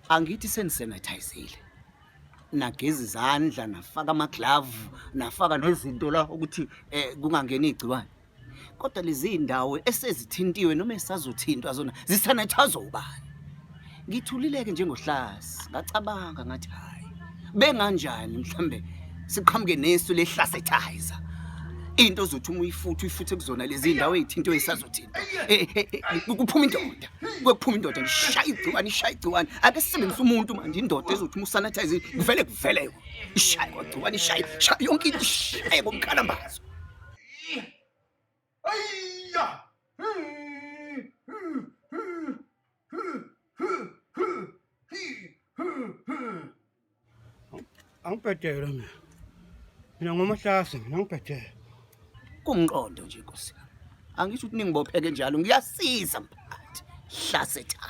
Angithi senisanitizile. Nageza izandla, nafaka ama-glove, nafaka nezinto la ukuthi eh kungangeni igciwane. Kodwa lezi ndawo esezithintiwe noma esazothintwa zona zisanithazwa ubani? Ngithulileke njengohlasi, ngacabanga ngathi hayi. Benganjani mhlambe siqhamuke nesu lehlasetizer. Into ozothi uma uyifutha uyifuthe kuzona lezi ndawo ezithintiwe esazothintwa. Eh, eh, eh, kuphuma indoda. Kwekuphuma indoda ngishaya igciwane ishaya igciwane. Ake sisebenzise umuntu manje indoda ezothi uma usanitize kuvele kuvele. Ishaye kwagciwane ishaye shaya yonke into ishaye ngomkhalambazo. Angibhedele mina. Mina ngomahlase mina angibhedele. Kumqondo nje Nkosi yami. Angisho ukuthi ningibopheke njalo ngiyasiza mphathi. Hlasetha.